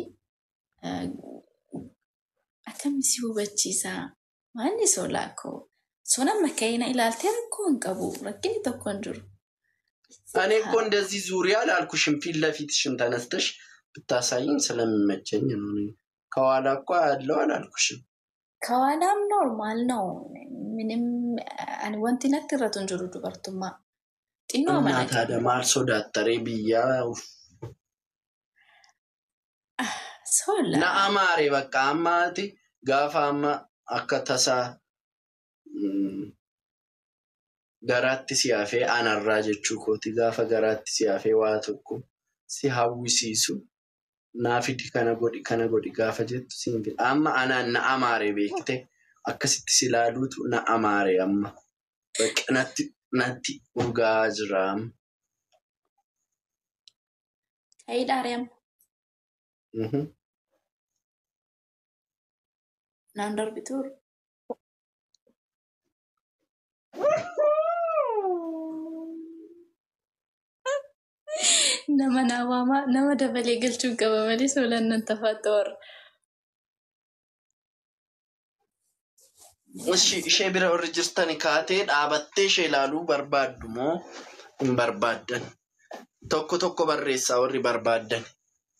akkami si hubachiisa? Maalli solaa koo? Sun amma ka'ina ilaaltee rakkoo hin qabu. Rakkinni tokko hin jiru. እኔ እኮ እንደዚህ ዙሪያ አላልኩሽም። ፊት ለፊትሽም ተነስተሽ ብታሳይኝ ስለሚመቸኝ ነው። እኔ ከኋላ እኮ ያለው አላልኩሽም። ከኋላም normal ነው። ምንም ani wanti natti irratu hin jiru dubartummaa. Xinnoo እና amana ታዲያ maal sodaattare biyya sola. na amaare bakka ammaati gaafa amma akka tasaa garaatti si hafee anarraa jechuu kooti gaafa garaatti si hafee waa tokko si hawwisiisu naa fidi kana godhi kana godhi gaafa jettu siin fida. Amma anaan na amaare beekte akkasitti si ilaaluutu na amaare amma bakka natti natti urgaa jira amma. Ka'ii dhaaree amma naan darbituur. Nama naa waamaa nama dabalee galchuun qaba malee solaan nan tafaata warra. Ishee bira warri jirtan kaatee dhaabattee ishee ilaaluu barbaaddu moo hin barbaaddan? Tokko tokko barreessaa warri barbaaddan.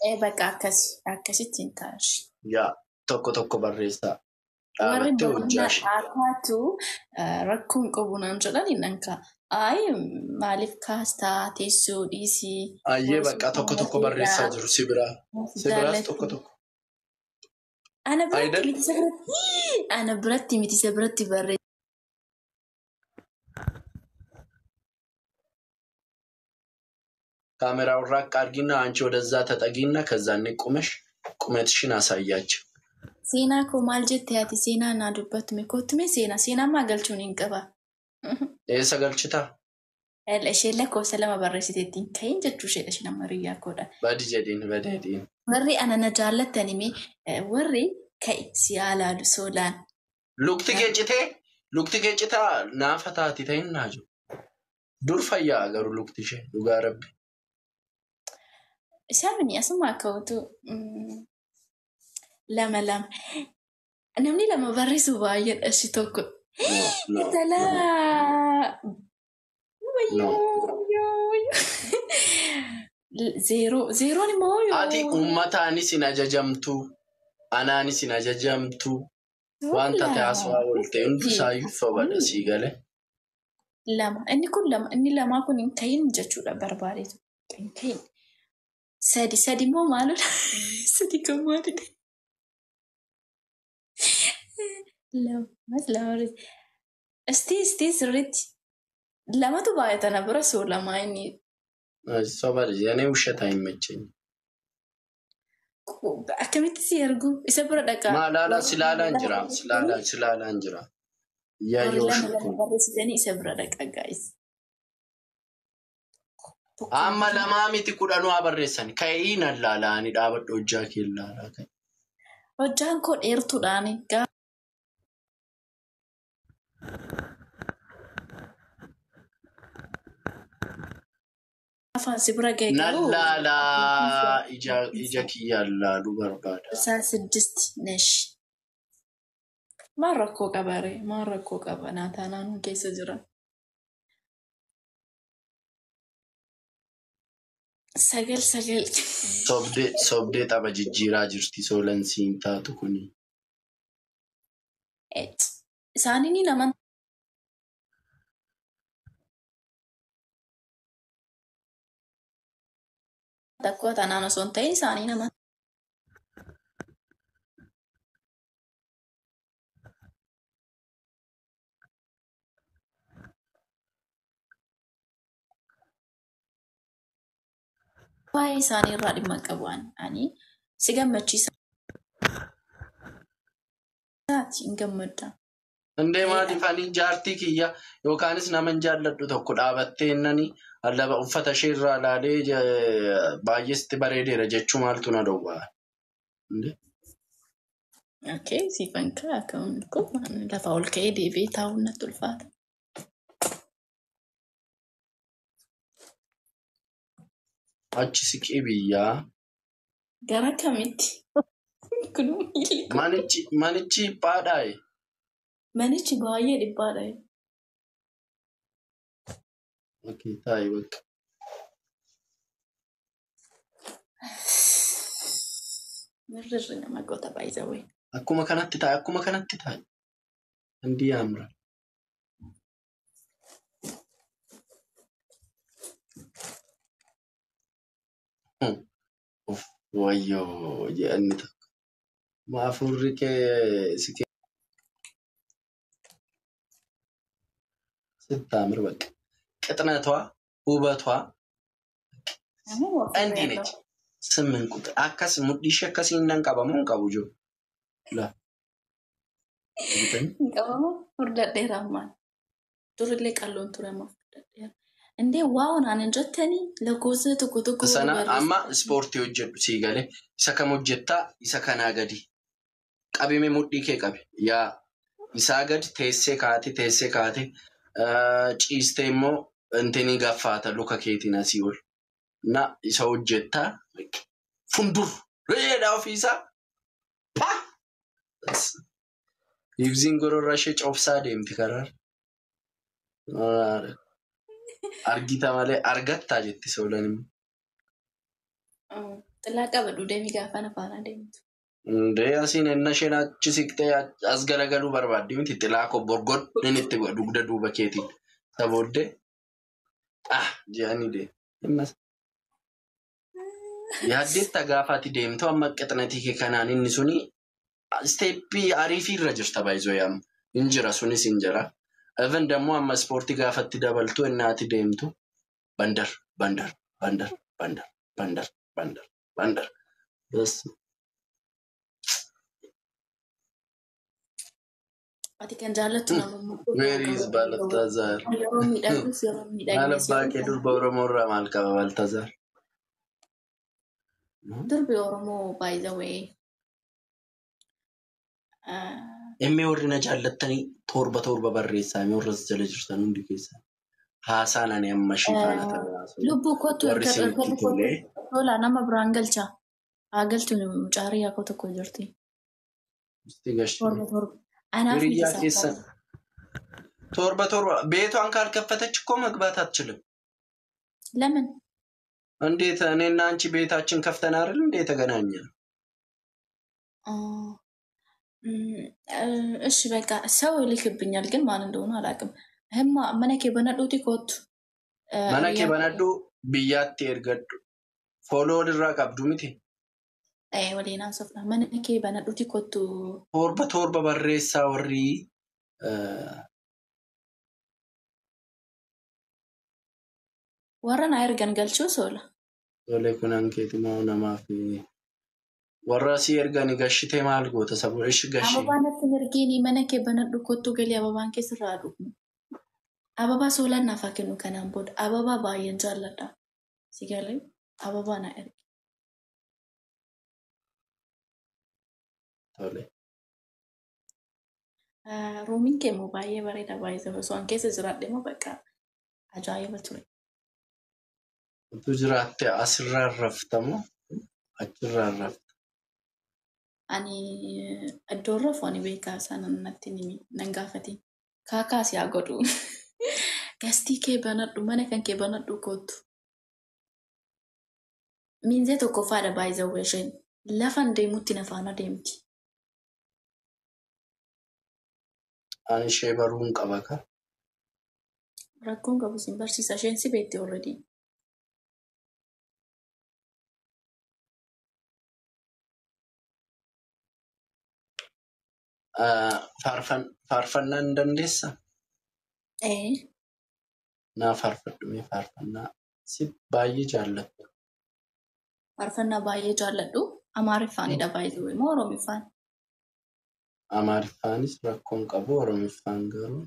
Ee bakka akkasi akkasitti hin taashe. Yaa tokko tokko barreessaa. Warri Dhaabattee boqonnaa hojjaa ishee. haataatu rakkoo hin qabu naan jedhan hin dhankaa. Ayi maaliif kaastaa teessoo dhiisii. Ayyee bakka tokko tokko barreessaa jiru si biraa. Si biraas tokko tokko. Ana biratti miti isa biratti. Ana biratti miti isa biratti barreessa. ካሜራውን ራቅ አድርጊና አንቺ ወደዛ ተጠጊና ከዛኔ ቁመሽ ቁመትሽን አሳያቸው። Seenaa koo maal jettee ati seenaa naa dubbattume kottume seenaa seenaa galchuun hin qaba. Eessa galchitaa? Isheen lakkoofsa lama barreessiteetti hin ka'iin jechuu isheedha isheen amma hiriyaa koodha. Badi jedhiin badi jedhiin. Warri ana na jaallattan himee warri ka'i si alaalu soolaan. Lukti kee citee lukti kee citaa naafa taati ta'in naa jiru. Dur fayyaa garuu lukti ishee dhugaa rabbi. Isaan asuma akka utuu lama lama. Namni lama barreessu baay'eedha ishi tokko. Italaa. Zeeroo zeeroon immoo yoo. Ati uummataanis hin ajajamtu anaanis hin ajajamtu wanta taasifaa oolte hundisaayyuu sobadha sii galee. Lama inni kun lama inni lamaa kun hin ka'iin jechuudha barbaadeetu hin ka'iin. Sadi sadi immoo maalidha? Sadi kan maalidha? Lama lama Istii istii sirriitti lamatu baay'ata na bira soo lamaa inni. Sobadha jedhanii ውሸት አይመቸኝም። Akkamitti si ergu isa bira dhaqaa. Maalaalaa silaalaan jira silaalaa silaalaan jira. Yaayoo Lama lama barreessitanii isa bira dhaqaa gaa'is. Amma lamaa miti kudhanuu haa barreessan. Ka'ii nan laalaa ani dhaabadhu hojjaa kee laalaa ka'e. Hojjaan koo dheertuudhaani gaafa si bira ga'e Nan garuu. laalaa ija ija kiyyaan laaluu barbaada. Isaa siddisti nesh. Maal rakkoo qaba ree? Maal rakkoo qaba? Naataa naannoo keessa jira. Sagal sagal. Sobdee sobdee tapha jijjiiraa jirti soolansiin taatu kuni. Isaanii ni naman takko tanaan osoo hin ta'in isaanii nama waa'ee isaanii irraa dhimma hin qabu ani si gammachiisa hin gammadda. Indee maaliif ani jaartii kiyya yookaanis nama hin jaalladhu tokko dhaabattee innani allaba uffata ishee irraa laalee baay'ee sitti bareedeera jechuu maaltu na dhowwaa? Indee Okay, siifan kaa akkam lafa ol ka'ee deebi'ee taa'uun natti ulfaata. Achi siqii biyyaa. Gara kamitti? Kunuu miilli koo. Manichi manichi dhiphaadhaayi. Manichi baay'ee dhiphaadha. Okay, taa'i bakka. Mirrirri nama goota baay'isawee. Akkuma kanatti taa'i akkuma kanatti taa'i. Hindi yaamra. Uf wayyoo jedhanni tokko. Maafurri kee si ስታምር በቃ ቅጥነቷ ውበቷ እንዲህ ነች። 8 ቁጥር akkas mudhii ishee akkasiin nan qabamu hin qabu jiru. La. Hin qabamu furdadheera ammaan. Durillee qalloon ture amma furdadheera. Indee waa naan hin jettanii lakkoofsa tokko tokko Sana amma ispoortii hojjedhu sii galee isa kam hojjettaa isa kanaa gadi qabime mudhii kee qabe yaa isaa gadi teessee kaate teessee kaate ciistee immoo intinii gaffaata luka keetiin asii ol na isa hojjettaa fundur reedha ofiisaa pa Ibziin gororra ishee cobsaa deemti karaarra. Argita malee argattaa jetti soolan immoo. Xilaa qabadhu deemi gaafa na faana deemtu. Indee asiin enna isheen achi siqtee as galagaluu barbaaddi miti xilaa koo borgodhin itti dugda duuba keetiin. Isa booddee Ah jedhanii deemu. Ammas yaaddeetta gaafa ati deemtu amma qixnatii kee kanaan inni suni isteeppii ariifii irra jirta baay'isoo yaama. Hin jira sunis hin jira. Even dammoo amma ispoortii gaafatti dabaltu inni ati deemtu bandar bandar bandar bandar bandar bandar bandar. Bas. Ati kan jaallattu namummaa Where is Baltazar? Yeroo miidhagus yeroo Maal miidhagnes abbaa kee durba Oromoo irraa maal qaba Baltazar? Durbi Oromoo by the way. Emmee warri na jaallattanii torba torba barreessaa mee warra as jala jirtan hundi keessan. Haasaan ani amma ishii faana ta'aa Lubbuu kootu warri isinitti tolee. Tola nama biraan galcha. Haa galchu mucaarii yakoo tokko jirti. Isti gashee. Torba torba. Anaaf miti Hiriyaa keessan saafara. torba torba ቤቷን ካልከፈተች እኮ መግባት አትችልም። ለምን? እንዴት እኔና አንቺ ቤታችን ከፍተን አይደል እንዴ የተገናኘ? እሺ በቃ ሰው ይልክብኛል፣ ግን ማን እንደሆነ አላውቅም። ህማ መነኬ በነዱቲ ኮቱ Mana kee banadhu biyyaatti ergadhu. Fooloo walirraa qabdu miti. ወሌና ሶፍና መነኬ በነዱቲ ኮቱ Torba torba barreessaa warri warra na ergan galchuu soola. Tolee kun keetimaa namaa fi warra asii ergani gashitee maal goota sabu ishi gashi. Ababaa natti hin ergiini mana kee banadhu kottu galii ababaan keessarraa dhugnu. Ababaa soolaan naaf haa kennu kanaan booda ababaa baay'een jaalladha. Si galee ababaa na ergi. Tolee. Ruumiin kee immoo baay'ee bareeda baay'ee osoo an keessa jiraadhe immoo bakka ajaa'iba ture. Utuu jiraatte asirraa raftamoo achirraa rafta? Ani iddoo rafu ani beekaa sana natti nan gaafatin. Kaakaas yaa godhu. Gastii kee banadhu mana kan kee banadhu kottu. Miinzee tokkoffaadha baay'ee isheen. Lafan deemutti na faana deemti. Ani ishee baruun qaba ka. Rakkoon qabu sin barsiisa isheen si beekti already. Faarfannaa ni dandeessaa? Ee. Naa faarfadhu mee faarfannaa si baay'ee jaallattu. Faarfannaa baay'ee jaalladhu. Amaariffaanidha baay'ee moo Oromiffaan? Amaariffaanis rakkoon qabu Oromiffaan garuu.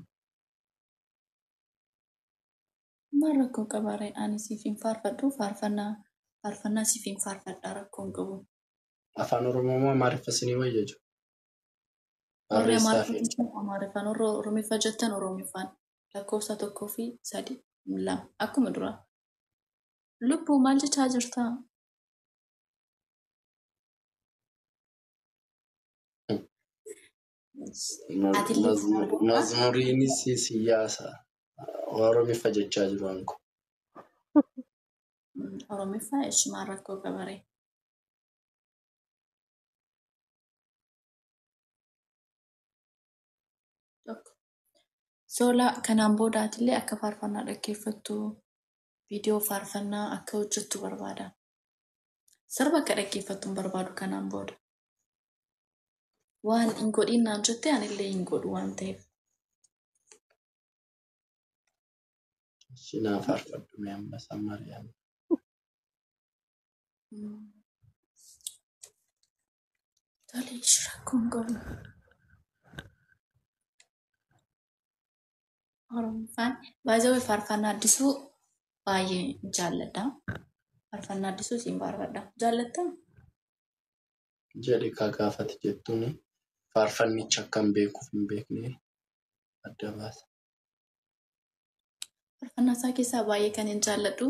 Maal rakkoo qabaaree ani siif hin faarfadhu faarfannaa siif hin faarfadha rakkoon qabu. Afaan Oromoo moo Amaariffa isinii wayya jiru? Warri Barreessaa Amaariffa fi jettan Amaariffaan warri Oromiffa jettan Oromiffaan lakkoofsa 1 fi 3 2 akkuma duraa. Lubbuu maal jechaa jirtaa? Atillee kanaan booda Mazmuriinis siyaasa. Oromiffa jechaa jiru anko. Oromiffaa echi maal rakkoo qabaree? Tokko. Sola kanaan booda atillee akka faarfannaa dhaggeeffattu viidiyoo faarfannaa akka hojjettu barbaada. Sirba akka dhaggeeffattu hin barbaadu kanaan booda. Waan hin godhin naan jette anillee hin godhu waan ta'eef. Ishi naa faarfadhu mee amma Sammariyaan. Tole ishi rakkoon qabu. Oromoffaan baay'ee faarfannaa addisuu baay'ee jaalladha. Faarfannaa addisuu siin faarfadha. Jaallattaa? Jedhe kaa gaafate jettuuni faarfannicha akkam beekuuf hin beekne adda baasa. Faarfannaa isaa keessaa baay'ee kan hin jaalladhu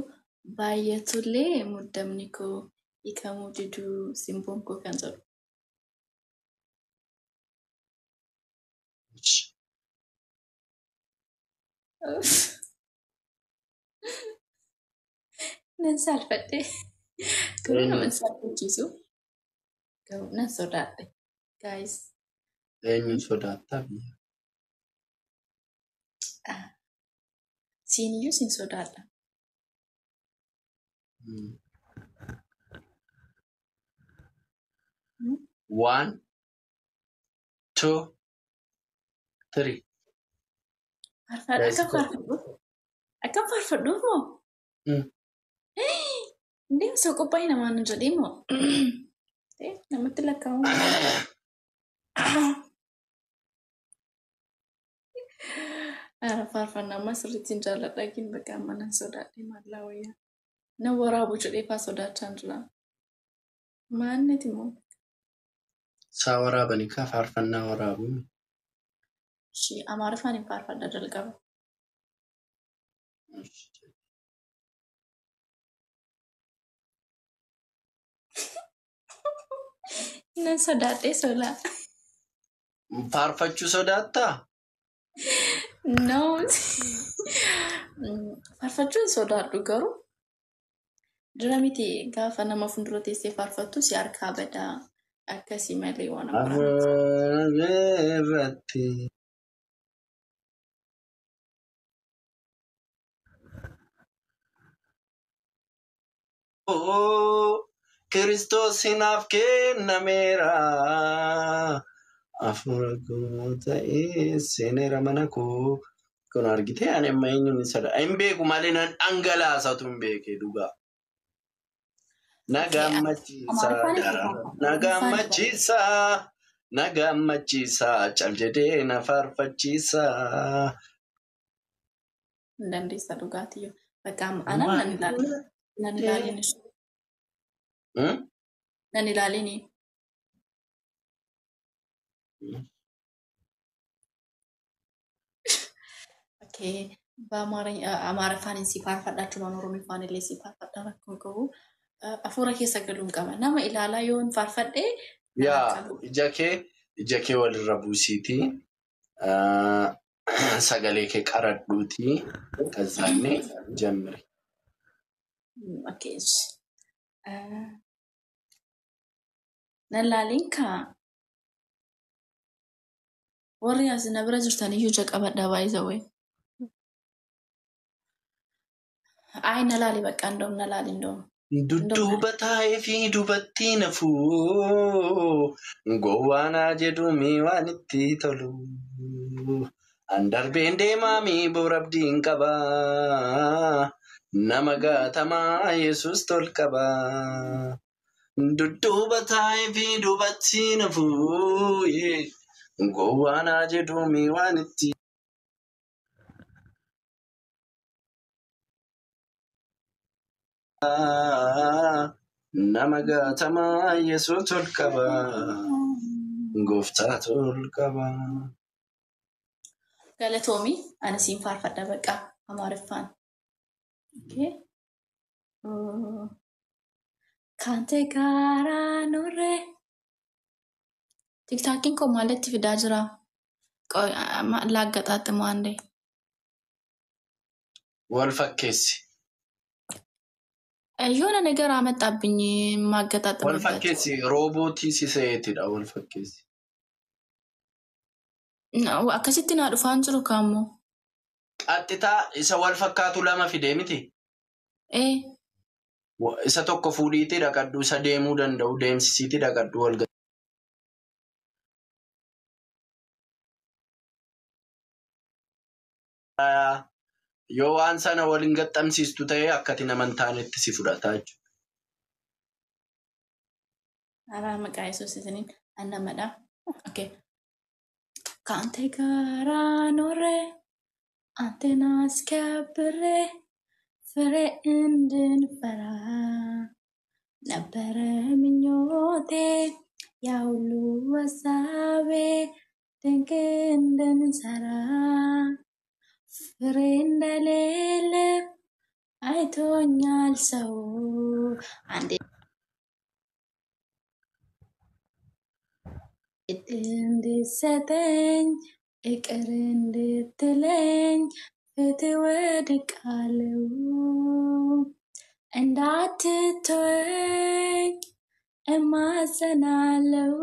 baay'atullee muddamni koo hiikamuu diduu simboon koo kan jedhu. Nan saalfadhe. Garuu nama hin saalfachiisu. Garuu nan sodaadhe. Guys. Eenyuun sodaattaa biyya? Siiniyyuu siin sodaadha. One, two, three. Faarfadha Let's akka go. faarfadhuuf. Akka faarfadhuuf moo? Mm. Deemsa qophaa'ii namaan hin jedhee moo? Namatti lakkaa'amu. Ara faarfannaa amma sirriitti hin jaalladha gin bakka amma nan sodaadhe maallaa wayyaa. Na waraabu jedhee faa sodaachaa jira. Maanniti moo? Isaa waraabanii kaa faarfannaa waraabuun. Ishee Amaariffaan hin faarfadha jalqaba. Nan sodaadhe sola. Faarfachuu sodaattaa? No. Faarfachuu hin sodaadhu garuu jira miti gaafa nama fuuldura teessee faarfattu si harkaa badaa akkasii malee waan biraa. Irratti. Kiristoos naaf kennameera. Hafuura koo ta'ee seeneera mana koo. Kun argitee ani amma eenyuun hin sodaa. Hin beeku malee nan dhangalaasatu hin beeke dhugaa. Na gammachiisa na gammachiisa na gammachiisa cal jedhee na faarfachiisa. Hin dandeessa dhugaatiyyuu. Bakka anaan nan ilaalin. Nan ilaalin. Nan ilaalini. Okay. በአማርኛ Amaariffaan si faarfadha achumaan Oromiffaan illee si faarfadha rakkoon qabu. Hafuura keessa galuun qaba. Nama ilaalaa yoon faarfadhe. Yaa ija kee walirra buusiitii sagalee kee qaradhuutii kazaannee jammiri. Okay. Nan laaliin kaa warri as na bira jirtan iyyuu ija qabadhaa baay'ee. Ay na laali bakka indoom na laali indoom. Dudduuba taa'ee fi duubatti nafuu gowwaanaa jedhuumi waan itti tolu. An darbeen deemaami boora abdiin qabaa. Nama gaatamaa Yesuus tol qabaa. Dudduuba taa'ee fi duubatti nafuu gowwaanaa jedhuumi waan itti. Nama gaatamaa Yesuus tol qabaa. Gooftaa tol qabaa. Galatoomii ani siin faarfadha bakka Amaariffaan. Okay. ካንተ ጋራ ኖሬ TikTokiin koo maalitti fidaa jira? Laaggaxaaximoo አንዴ. Wal fakkeessi. የሆነ ነገር አመጣብኝ Wal የማገጣጥምበት። fakkeessi roobootii si se'eetidha wal fakkeessi. Akkasitti naa dhufaan jiru kaammoo. Qaxxitaa isa wal fakkaatu lama fidee miti. Ee. Isa tokko fuudhiitii dhaqadhu isa deemuu danda'u deemsisiitii dhaqadhu wal Yoo waan sana waliin gaxxamsiistu ta'ee akkati nama hin taanetti si fudhata jechuudha. Araa maqaa Yesuus isiniin annamadha. Okay. ከአንተ ጋራ ኖሬ አንተን አስከብሬ ፍሬ እንድንፈራ ነበረ ምኞቴ ያ ሁሉ ሀሳቤ ድንቅ እንድንሰራ ፍሬ እንደሌለ አይቶኛል ሰው አንዴ እድል እንድትሰጠኝ ይቅር እንድትለኝ ፊትህ ወድቃለሁ እንዳትተወኝ እማጸናለሁ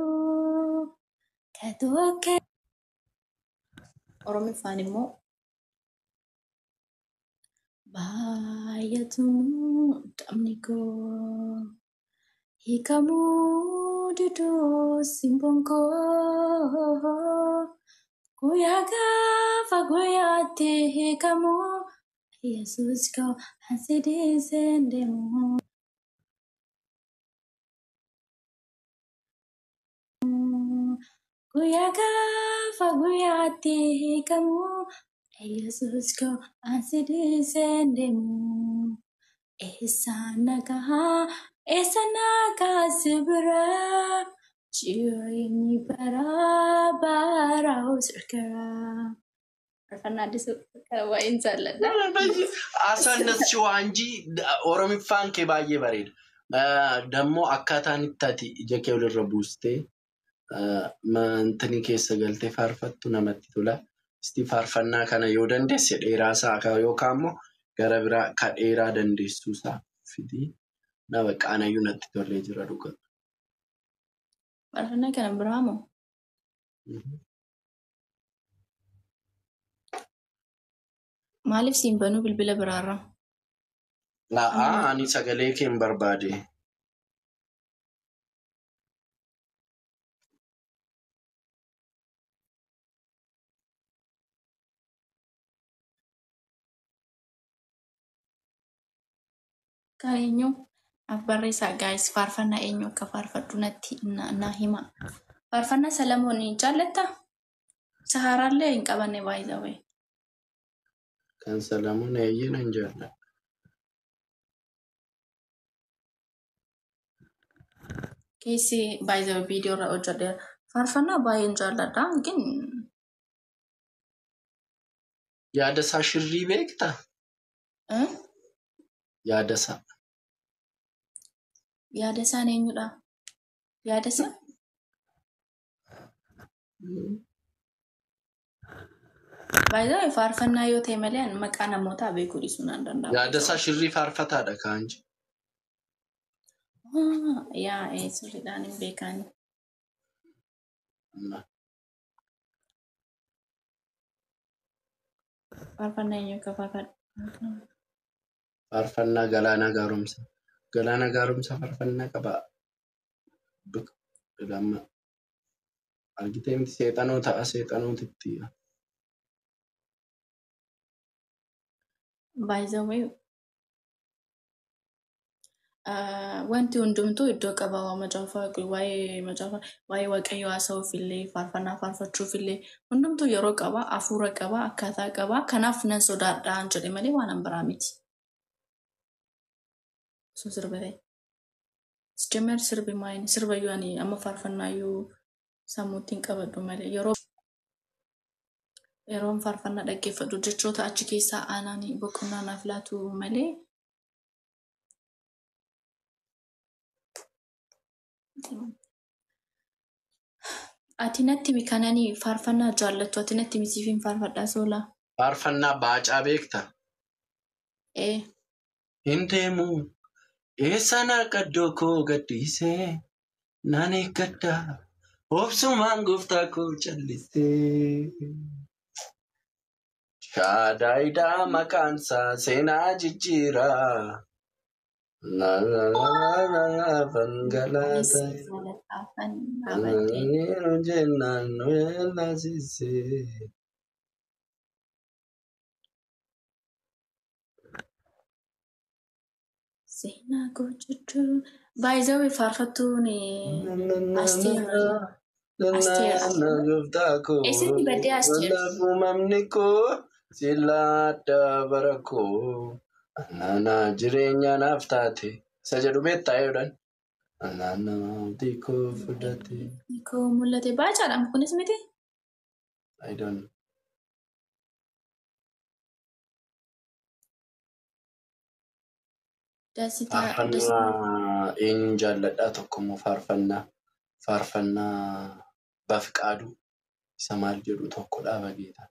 ከተወከ Oromiffaan immoo Baay'atu muudamni koo hiikamuu diduu simboon koo guyyaa gaafa guyyaatti hiikamuu Yesuus koo ansi dhiiseen deemu. Guyyaa gaafa guyyaatti hiikamuu Yesuus koo ansi dhiiseen deemu. Eessa nagaa eessa nagaa si biraa jireenyi bara bara sirkaa. Faarfannaa Addisuu kana baay'een jaalladha. Asaannaschiwaa anjii Oromiffaan kee baay'ee bareeda. Dammoo akkaataan itti ati ija kee walirra buustee mantini keessa galtee faarfattu namatti tola. Isti faarfannaa kana yoo dandeesse dheeraasaa yookaan immoo gara biraa ka dheeraa dandeessuusaa fidii nama qaanayyuu natti tolee jira dhuga. Faarfannaa kana biraa moo? Maaliif siin banuu bilbila biraarra? La'aa ani sagalee kee hin barbaade. Kan eenyu? Af barreessaa gaayis faarfannaa eenyu akka faarfadhu natti na hima. Faarfannaa Salamoon jaallattaa? Sahaaraallee hin qabanne baay'ee. Kan Salamoon eeyyee nan jaalladha. Keessi baay'ee viidiyoo irra hojjedheera. Faarfannaa baay'een jaalladha. Gin Yaadasaa shirrii beektaa? Yaadasaa. Yaada isaan eenyudha? Yaada isaa? Baay'ee faarfannaa yoo ta'e malee maqaa namootaa beekuu dhiisuu nan danda'a. Yaadasaa shirrii faarfataadha kaanji. Yaa sirriidhaan hin beekani. Faarfannaa eenyu akka faarfadhu? Faarfannaa Galaanaa Gaaromsaa. Galaanaa Gaaromsaa faarfannaa qabaa. Lama argitee miti seexanoo ta'a seexanootitti. By the way, wanti hundumtuu iddoo qaba. Macaafa waa'ee macaafa waa'ee waaqayyoo haasa'uuf illee faarfannaa faarfachuuf illee hundumtuu yeroo qaba, hafuura qaba, akkaataa qaba. Kanaaf nan sodaadhaan jedhe malee waan an biraa miti. Osoo sirba ta'e. Sijammer sirbi maayini sirba iyyuu ani amma faarfannaa iyyuu sammuutti hin qabadhu malee yeroo yeroon faarfannaa dhaggeeffadhu jechoota achi keessaa aanaan boqonnaa naaf laatu malee. Ati natti himi kanani faarfannaa jaallattu ati natti himi siifin faarfadhaa soolaa. Faarfannaa baacaa beektaa? Ee. Hin deemu eessa na qaddoo koo gadhiisee nan eeggadha obsumaan gooftaa koo callisee. Shaadaayidaa maqaansaa seenaa jijjiiraa. La la la la la Anis fangalaata. jaalladhaafan dhaabadhee. Jennaan nu yellaasisee. Seenaa koo jechuun. Baay'ee faarfattuun Asteer. Asteer. Gooftaa koo Eessatti baddee Asteer? uumamni koo silaadha bara koo anaana jireenya naaf taate isa jedhu beektaa yoodhaan anaana maatii koo fudhate. Koo mul'ate baacaadha kunis miti? I don't know. Dasitaa. Faarfannaa eenyuun jaalladhaa tokkommoo faarfannaa Bafqaaduu isa maal jedhu tokko dhaaba geeta.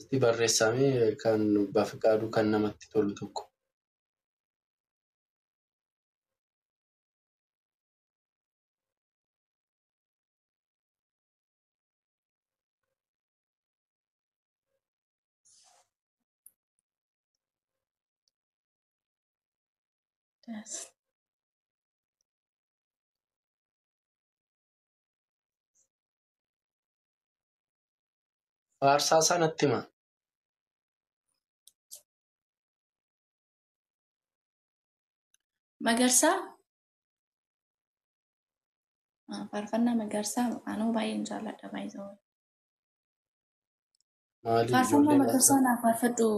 Itti barreessamee kan Bafqaaduu kan namatti tolu tokko. Yes. Faarsaa sanatti hima. Magarsaa? Faarfannaa Magarsaa anuu baay'een jaalladha baay'ee. Maaliif Faarfannaa ijoollee Magarsaa naaf faarfadhu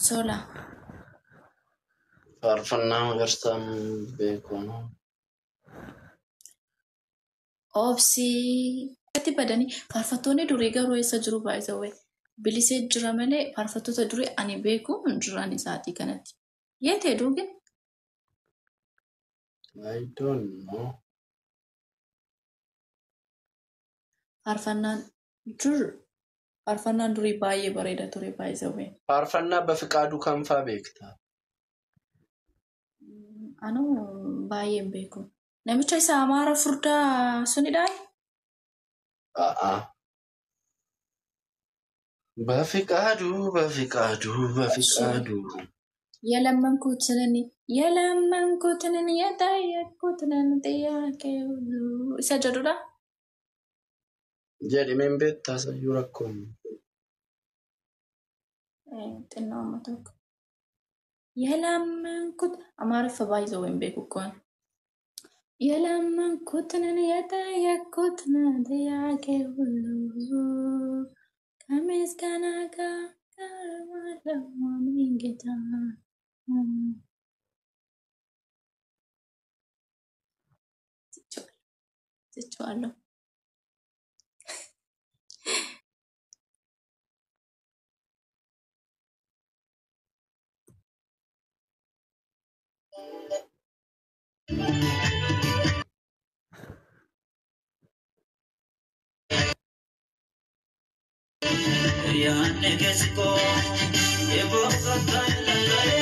Sola. Faarfannaa Magarsaa hin beeku. Obsii. Itti badanii faarfattoonni durii garuu eessa jiru baay'ee. Bilisee jira malee faarfattoota durii ani beeku hin jiran isaatii kanatti. Yeetee duugin? I don't know. Faarfannaan dur faarfannaan durii baay'ee bareeda ture baay'ee. Faarfannaa Bafiqaaduu kam fa'aa beektaa? Anuu baay'ee hin beeku. Namicha isa Amaara furdaa sunidhaa? A'aa. Bafiqaaduu, Bafiqaaduu, Bafiqaaduu. የለመንኩትን የለመንኩትን የጠየቅኩትን ጥያቄ ሁሉ isa jedhudha. Jedhimeen beektaa sayyuu rakkoon. Xinnoo amma tokko. የለመንኩት Amaariffa baay'ee hin beeku እኮ የለመንኩትን የጠየቅኩትን ጥያቄ ሁሉ ከምስጋና ጋር ቀርባለሁ አሜን ጌታ። ትቼዋለሁ። Yaanne keessi koo eeboo kakkaa.